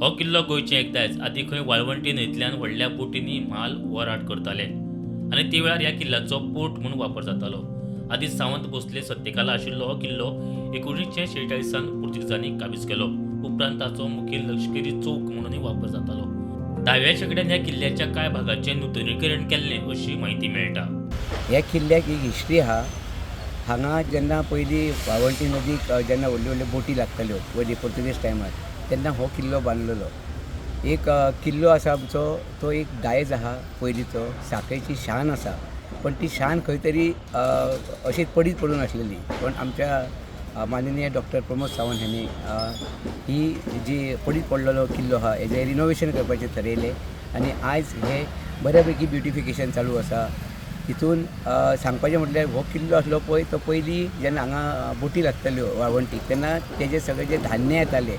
हो किल्लो गोंयचें एक दायज. आदी खंय वाळवंटी न्हंयतल्यान व्हडल्या बोटींनी म्हाल वर हाड करताले आनी ते वेळार ह्या किल्ल्याचो पोर्ट म्हूण वापर जातालो. आदी सावंत भोसले सत्तेकाला आशिल्लो हो किल्लो 1946 पुर्तुगेजांनी काबीज केलो. उपरांत ताचो मुखेल लश्करी चौक म्हणूनय वापर जातालो. 10व्या शेंकड्यान ह्या किल्ल्याच्या कांय भागाचें नुतनीकरण केल्लें अशी म्हायती मेळटा. ह्या किल्ल्याक एक हिस्ट्री आहा. हांगा जेन्ना पयलीं वाळवंटी नदीक जेन्ना व्हडल्यो व्हडल्यो बोटी लागताल्यो पयलीं पुर्तुगेज टायमार, तेन्ना हो किल्लो बांदलेलो. एक किल्लो आसा आमचो, तो एक दायज आहा पयलींचो. सांखळेची शान आसा, पण ती शान खंय तरी अशीच पडीत पडून आसलेली. पण आमच्या माननीय डॉक्टर प्रमोद सावंत हांणी ही जी पडीत पडलेलो किल्लो आहा हेजें रिनोवेशन करपाचें थरयलें आनी आयज हे बऱ्या पैकी ब्युटिफिकेशन चालू आसा. तितून सांगपाचें म्हटल्यार हो किल्लो आसलो पळय, तो पयलीं जेन्ना हांगा बोटी लागताल्यो वाळवंटीक तेन्ना तेजे सगळे जे धान्य येताले,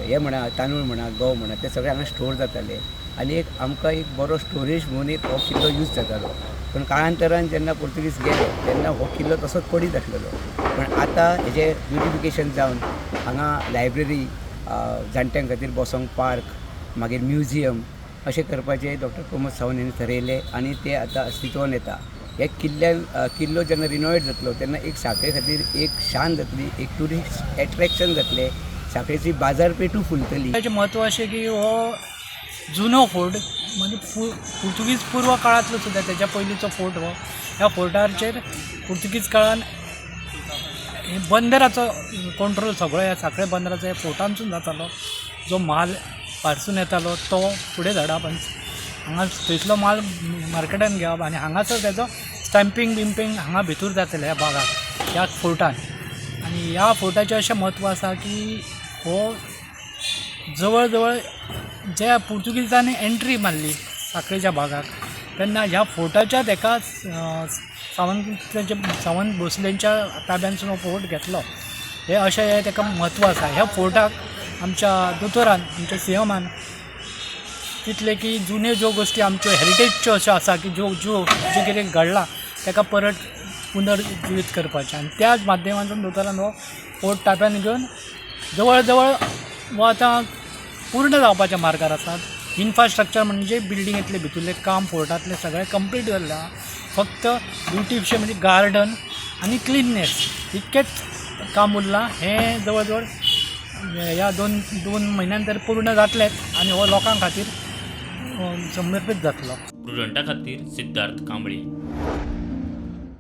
हे म्हणा तांदूळ म्हणा गंव म्हणा, ते सगळे हांगा स्टोर जाताले आनी एक आमकां एक बरो स्टोरेज म्हणून एक हो किल्लो यूज जातालो. पूण काळांतरान जेन्ना पुर्तुगीज गेले तेन्ना हो किल्लो तसोच पडीत आसलेलो. पण आतां हेजें ब्युटिफिकेशन जावन हांगा लायब्ररी, जाणट्यां खातीर बसोंक पार्क, मागीर म्युजियम अशें करपाचें डॉक्टर प्रमोद सावंत हांणी थरयलें आनी तें आतां अस्तित्वान येता. ह्या किल्ल्यान किल्लो जेन्ना रिनोवेट जातलो तेन्ना एक सांखळे खातीर एक शान जातली, एक ट्युरिस्ट एट्रेक्शन जातलें, सांखळेची बाजारपेठूय फुलतली. ताचें म्हत्व अशें की हो जुनो फोर्ट म्हणजे पुर्तुगीज पूर्व काळांतलो सुद्दां, तेच्या पयलींचो फोर्ट हो. ह्या फोर्टाचेर पुर्तुगीज काळान बंदराचो कंट्रोल सगळो ह्या सांखळे बंदराचो ह्या फोर्टानसून जातालो. जो म्हाल पारसून येतालो तो फुडें धाडप आनी हांगा थंयसलो माल मार्केटान घेवप आनी हांगासर तेजो स्टॅम्पींग बिम्पींग हांगा भितूर जातालें ह्या भागाक, ह्या फोर्टान. आनी ह्या फोर्टाचें अशें म्हत्व आसा की हो जवळ जवळ ज्या पुर्तुगीजांनी एंट्री मारली सांखळेच्या भागाक तेन्ना ह्या फोर्टाच्याच एका सावंत सावंत भोसलेंच्या ताब्यांतसून हो फोर्ट घेतलो. हें अशें हें ताका म्हत्व आसा. ह्या फोर्टाक आमच्या दोतोरान, आमच्या सीएमान चिंतलें की जुन्यो ज्यो गोश्टी आमच्यो हेरिटेजच्यो अश्यो आसा की ज्यो ज्यो जें कितें घडलां ताका परत पुनर्जिवीत करपाचें आनी त्याच माध्यमांतून दोतोरान हो फोर्ट ताब्यांत घेवन जवळ जवळ हो आतां पूर्ण जावपाच्या मार्गार आसा. इन्फ्रास्ट्रक्चर म्हणजे बिल्डिंगेंतलें भितरलें काम फोर्टांतलें सगळें कंप्लीट जाल्लें आसा. फक्त ब्युटिफिकेशन म्हणजे गार्डन आनी क्लिननेस इतकेंच काम उरलां. हें जवळ जवळ ह्या दोन दोन म्हयन्यान तर पूर्ण जातलेंच आनी हो लोकां खातीर समर्पीत जातलो. प्रुडंटा खातीर सिद्धार्थ कांबळी.